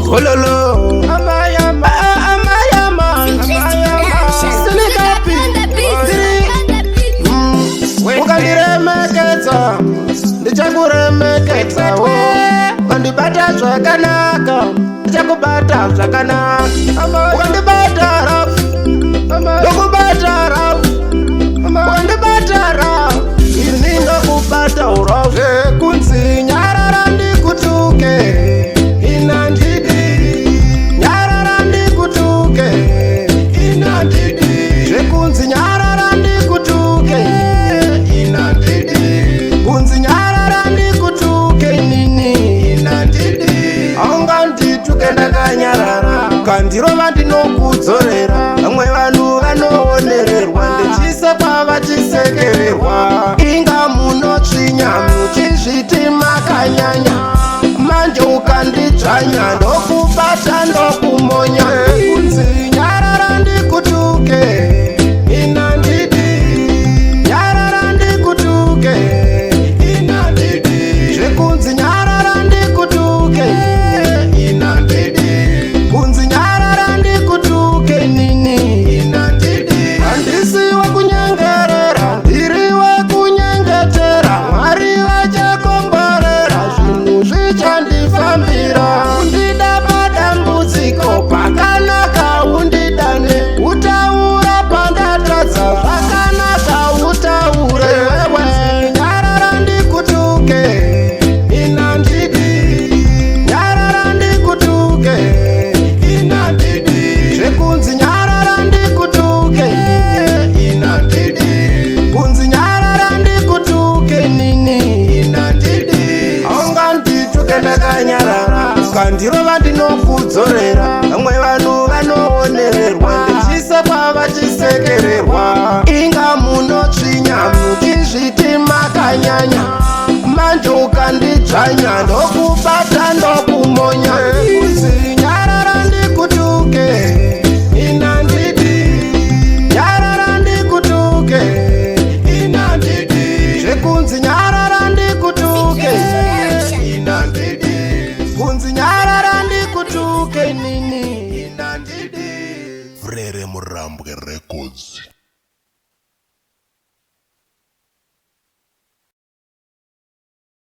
Ololo. Amayama, amayama, Sinikapi. Ukandiremekedza ndichakuremekedzawo, ukandibata zvakanaka ndichakubata zvakanaka, ukandibata rough ndokubata rough, ukandibata rough ini ndokubata rough. Zvekunzi nyarara ndikutuke inandidi, nyarara ndikutuke inandidi, zvekunzi nyarara ndikutuke inandidi, kunzi nyarara ndikutuke nini inandidi. Haungandituke ndakanyarara, ukandirova ndinokudzorera. Vamwe vanhu vanoonererwa, ndichisekwa vachisekererwa. Inga munotsvinya muchizviti makanyanya, manje ukandidzvanya ndokubata ndokumonya. Kunzi nyarara ndikutuke inandidi, nyarara ndikutuke inandidi, zvekunzi nyarara ndikutuke inandidi, kunzi nyarara ndikutuke nini inandidi. Handisi wekunyengerera, ndiri wekunyengetera. Mwari vachakomborera, zvinhu zvichandifambira. Undida padambudziko pakanaka undidane, utaura pandatadza zvakanaka utaure wewe. Nyarara ndikutuke inandidi, nyarara ndikutuke inandidi, zvekunzi nyarara ndikutuke inandidi, kunzi nyarara ndikutuke nini inandidi. Haungandituke ndakanyarara, ukandirova ndinokudzorera. Vamwe vanhu vanoonererwa, ndichisekwa vachisekererwa. Inga munotsvinya muchizviti makanyanya, manje ukandidzvanya ndokubata ndokumonya. Kunzi nyarara ndikutuke inandidi, nyarara ndikutuke inandidi, zvekunzi nyarara ndikutuke inandidi, kunzi nyarara ndikutuke nini inandidi. Frere Murambwe Records.